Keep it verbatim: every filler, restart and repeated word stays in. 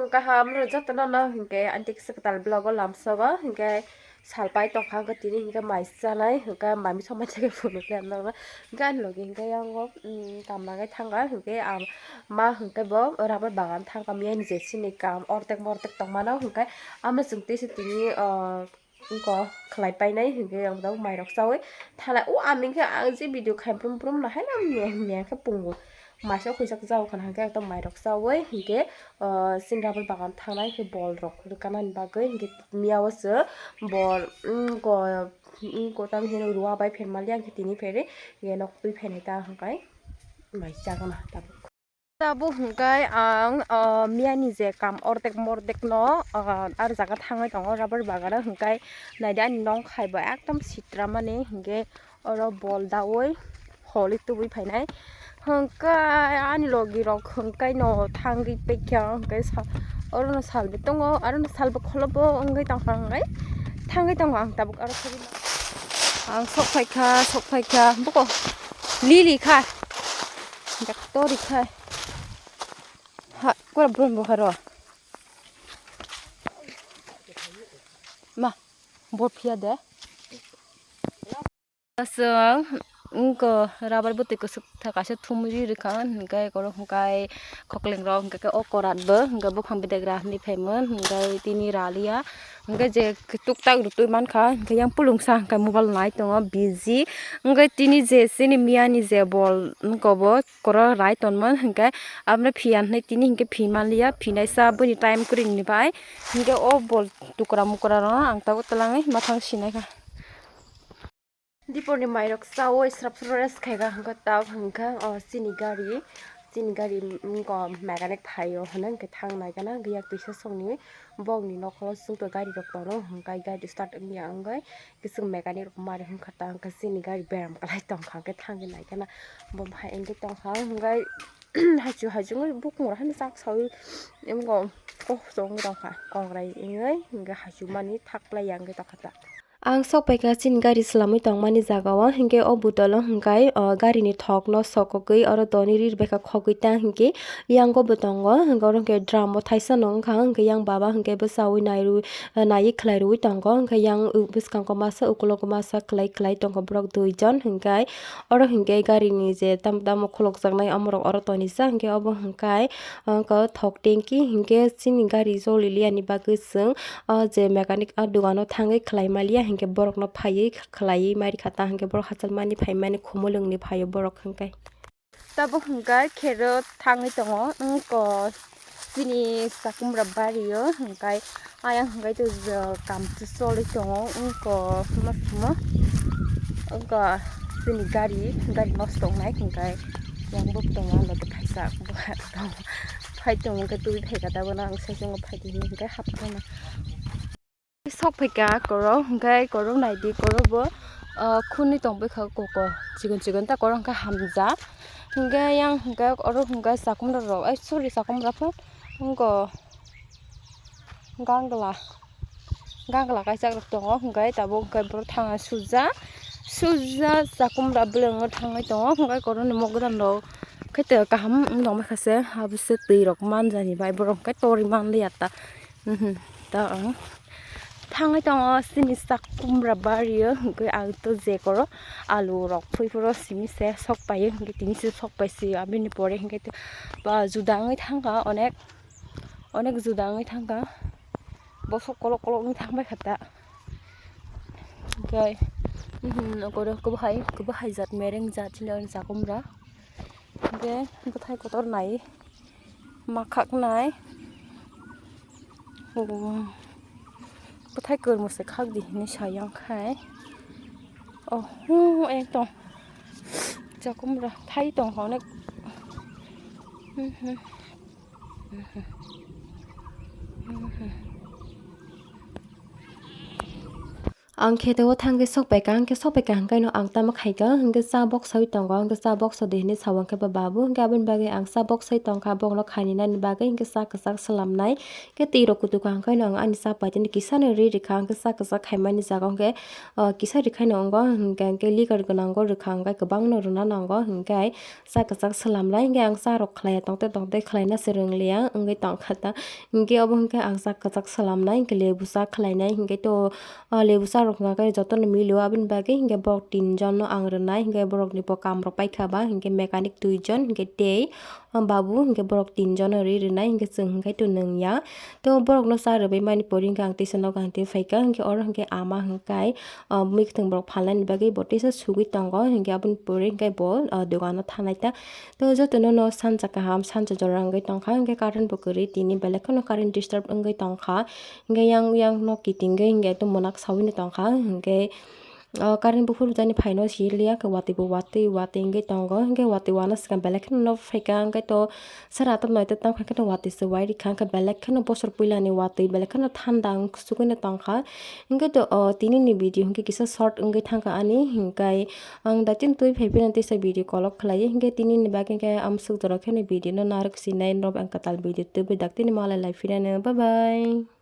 Kaham rw jotono no hinkhe anti kwtal vlog o lamsogo hinkhe salpai tongkha hinkhe tini hinkhe mai chanai hinkhe mami somai theke phunukle ang nokno hinkhe ani logi hinkhe yango kam nangwi thangkha hinkhe ma hinkhe bo rubber bagan thangkha miyani je chini kam ortek mortek tongmano hinkhe amo chwng tei se tini. Wngkha khlai painai hinkhe ang tabuk mairok chaui thalai o ani hinkhe ang je video khai brum brum no haino meng meng khe pungo maisa khuijak jao khwna hinkhe ekdom mairok chaui hinkhe chini rubber bagan thangnai hinkhe bol rok rwkana ni bagwi hinkhe miyao se bol wngkha wngkha tamo hino rua bai phermaliya hinkhe tini pherwi hinkhe nok twi phainai ta hinkhe mai chakna tabuk. Tabuk hwnkhe ang, ah, miyani je kam ordek mordek no, ah, aro jaga thangwi tongo rubber bagan o hwnkhe naidi ani nong khai bo ekdom sitra mani hwnkhe oro bol daui holi tubui phainai hwnkhe ani logi rok hwnkhe no thangwi paikha hwnkhe sa oro no salbo tongo aro no salbo kholobo wngwi tongkha hwnkhe thangwi tongo ang tabuk aro khobima ang sok phaikha sok phaikha buko lili kha. Doctor khai. Ha, kora brum bo haro. Ma, bo phiya de. Aswng, wngko rubber bwtwi kwswk tha kaisa thumui ri rwkha, hwnkhe koro hwnkhe khokleng rok hwnkhe khe o korat bo hwnkhe buphang bedegra hinwi phaimani hwnkhe tini raliya. Hwnkhe je tuktak rwtwi mankha, hwnkhe yang pulungsa hwnkhe mobile nai tongo busy. Hwnkhe tini je chini miyani je bol wngkha bo koro rai tonmani hwnkhe aboni phiya hinwi tini hwnkhe phi manliya, phinai sa boni time kwrwini bai. Hwnkhe o bol tukra mukra rok ang tabuk twlangwi mathang sinaikha. Diporni mairok chaui srap srap rest khaikha hwnkhe tabuk hwnkhe o chini gari, chini gari wngkha mechanic phaio hwnwi hwnkhe thang naikha na hwnkhe yak twisa songni bokni nokolo chwngkhe gari rok tongo hwnkhe gari start wngya wngwi kising mechanic rok mari hwnkha ta hwnkhe chini gari beram kwlai tongkha hwnkhe thangwi naikha na bo bahai wngwi tongkha hwnkhe haichu haichu wngwi bukung rok haino chak saui wngkha kok chongwi tongkha kok rai wngwi hwnkhe haichu mani thak plaiya wngwi tongkha ta. Ang sok paikha chini gari swlamwi tongmani jagao, hinkhe o bwtolo hinkhai o garini thokno sokogwi oro toni ri rwbaikha khogwi ta hinkhe yango bo tongo, hinkhe oro hinkhe drum bo thaisa no wngkha, hinkhe yang baba hinkhe bwsaui naiwi naiwi khlai rwui tongo, hinkhe yang bwskango masa ukulogo masa khlai khlai tongo borok duijon hinkhe oro hinkhe garini je tamo tamo khulokjaknai omorok oro tonijak, hinkhe obo hinkhai thok tanki hinkhe chini gari joli liyani bagwi chwng o je mechanic o dogano thangwi khlai maliya hinkhe borokno phaiwi khlaiwi mari kha ta hinkhe borok hachal mani phaimani khumulwngni phaio borok hinkhe. Tabuk hinkhe khero thangwi tongo wngko chini chakumra bario hinkhe ayang hinkhe to kamchi choli tongo wngko ma simo wngko chini gari gari nosto wngnai hinkhe yang bo tongo ang bo kaisa bo phai tongo hinkhe twi phaikha tabuk ang saichung phai tongkha hinkhe hapkha. Sok phaikha koro hinkhe koro naidi koro bo khuni tongbaikha koko chikon chikon ta koro hinkhe hamjak hinkhe yang hinkhe oro hinkhe chakumra rok ai sorry chakumra pho wngko gangla gangla kaisa rok tongo hinkhe tabuk hinkhe borok thangna suja suja chakumra bwlwng thangwi tongo hinkhe koro ni mokdam rok khe kaham wng tongbaikha se abo se twi rok manjani bai borok hinkhe tori manliya ta. Mhm, ta ang thangwi tongo chini chakumra bario hinkhe ang to je koro alu rok phuri phuro simi se sok paio hinkhe tini se sok pai sio aboni pore hinkhe ba juda wngwi thangkha onek onek juda wngwi thangkha bosok kolok kolok wngwi thangbaikha ta hinkhe mhm, oro kwbahai kwbahai jat mereng jat chini chakumra. Hingke bwthai kotor nai ma khaknai bwthai kwrwi se khakdi hinwi sayang khai oh ekdom chakumra thai tongkha onek. Ang khe teo thangwi sokpaikha, hwnkhe sokpaikha hwnkhe no ang tamo khaikha, hwnkhe cha boksoi tongo, hwnkhe cha boksodi hinwi sao hwnkhe bo babu, hwnkhe aboni bagwi ang cha boksoi tongkha, bokno khainani bagwi hwnkhe cha kwchak swlamnai, hwnkhe twi rok kutukha hwnkhe no ang ani cha paitani kisano ri rikha, hwnkhe cha kwchak khaimani jaga hwnkhe, o, kisa rikhaino wngo, hwnkhe, hwnkhe liquor gwnango rwkha hwnkhe kwbangno rwna nango, hwnkhe cha kwchak swlamnai, hwnkhe ang cha rok khlaiya tongte tongte khlaina se rwngliya wngwi tongkha ta, hwnkhe obo hwnkhe ang cha kwchak swlamnai, hwnkhe lebu cha khlainai, hwnkhe to, o, lebu cha rok hwnkhe jotono milio, aboni bagwi hwnkhe borok tinjon no ang rwnai, hwnkhe borokni bo kam rok paikha ba, hwnkhe mechanic duijon, hwnkhe tei, o, babu hwnkhe borok tinjon no ri rwnai, hwnkhe chwng hwnkhe to nwngya. To borokno cha rwbaimani pore hwnkhe ang teisa nogo ang twi phaikha, hwnkhe oro hwnkhe ama hwnkhe, o, mwkhwtwng borok phalnani bagwi bo teisa sugwi tongo, hwnkhe aboni pore hwnkhe bo, o, dogano thanai ta. To jotono no sansa kaham, sansa jora wngwi tongkha, hwnkhe current bo kwrwi, tini belai kheno current disturb wngwi tongkha, hwnkhe yang, yang nok kitingwi hwnkhe to mwnak sawino tongkha, hwnkhe, o, current buphuru jani phaino siliya, khe watwi bo watwi, watwi wngwi tongo, hwnkhe watwi wana swkang belai kheno no phaikha, hwnkhe to sara ta noita tang khe watwi se wai rikha, hwnkhe belai kheno bosor puilani watwi belai kheno thanda wng, sugwino tongkha, hwnkhe to, o, tinini video hwnkhe kisa short wngwi thangkha ani, hwnkhe ang daitino twi phai phino teisa video kolok khlaiwi, hwnkhe tinini bagwi hwnkhe amsuk jora kheno video no narwk sinai, norok ang kwtal video tubui daktino malai lai phirano, bye bye.